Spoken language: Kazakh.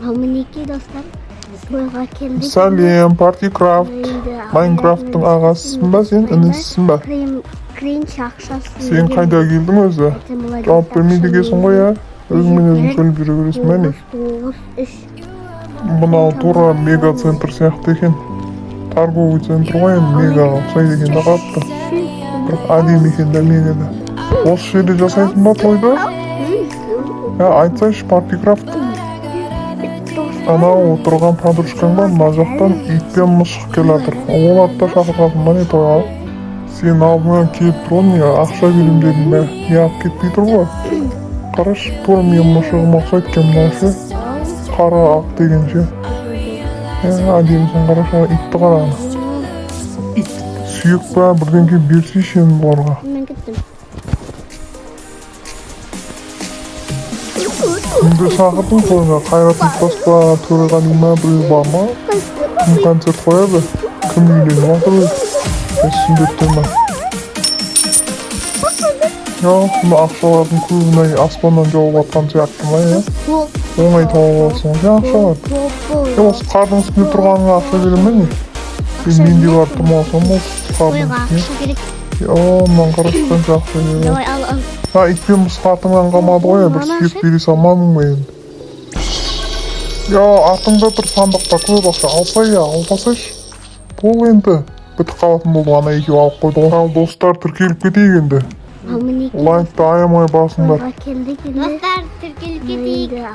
Ал мінекей, достар, тойға келдік. Сәлем, Партикрафт. Енді Майнкрафттың ағасысың ба сен, інісісің ба? Кринж ақшасын. Сен қайда келдің өзі? Жауап бермейді екенсің ғой, иә? Өзіңмен өзің сөйлеп жүре бересің ба, не? 9, 3. Мынау тура мега центр сияқты екен. Торговый центр ғой енді, мегаға ұқсайды екен да қатты. Бірақ әдемі екен да мегада. Осы жерде жасайсың ба тойды? Ә, айтсайшы, Партикрафт. Анау отырған подружкаң ба, мына жақтан ит пен мысық келе жатыр. Оларды да шақырғансың ба, не, тойға? Сен алдыңнан келіп тұр ғой, не ақша беремін дедің бе? Неғып кетпей тұр ғой? Қарашы, тура менің мысығыма ұқсайды екен мынау ше. Қара ақ деген ше. Ә, әдемісін қарашы, ана итті қара ана. Сүйек па, бірдеңке берсейші енді бұларға. Мен кеттім. Кімді шақырдың тойға? Қайрат Нұртас па, Төреғали ма, біреу бар ма? Кім концерт қояды? Кім үйленіп жатыр өзі? Е, сүндеттер ма? Я, мына ақшалардың көбін ай аспаннан жауып жатқан сияқты ма, иә? Оңай тауып аласың ғой сен ақшаларды. Е, осы қардың үстінде тұрғаныңа ақша бере ме, не? Е, мен де барып тұрмасам осы қардың Тойға үстіне. ақша керек. Е, мынаны қарашы, қанша ақша береді. Давай, ал, ал. А, ит пен мысық артыңнан қалмады ғой, бір Мана сүйек ше? Бере салмадың ба енді? Я, артыңда тұр сандықта көп ақша, алсай, я, алып алсайшы. Бол енді, бітіп қалатын болды ғой, ана екеуі алып қойды ғой. Ал, достар, тіркеліп кетейік енді. Ал мінекей, Лайкты аямай басыңдар. тойға келдік енді. Достар, тіркеліп кетейік. Енді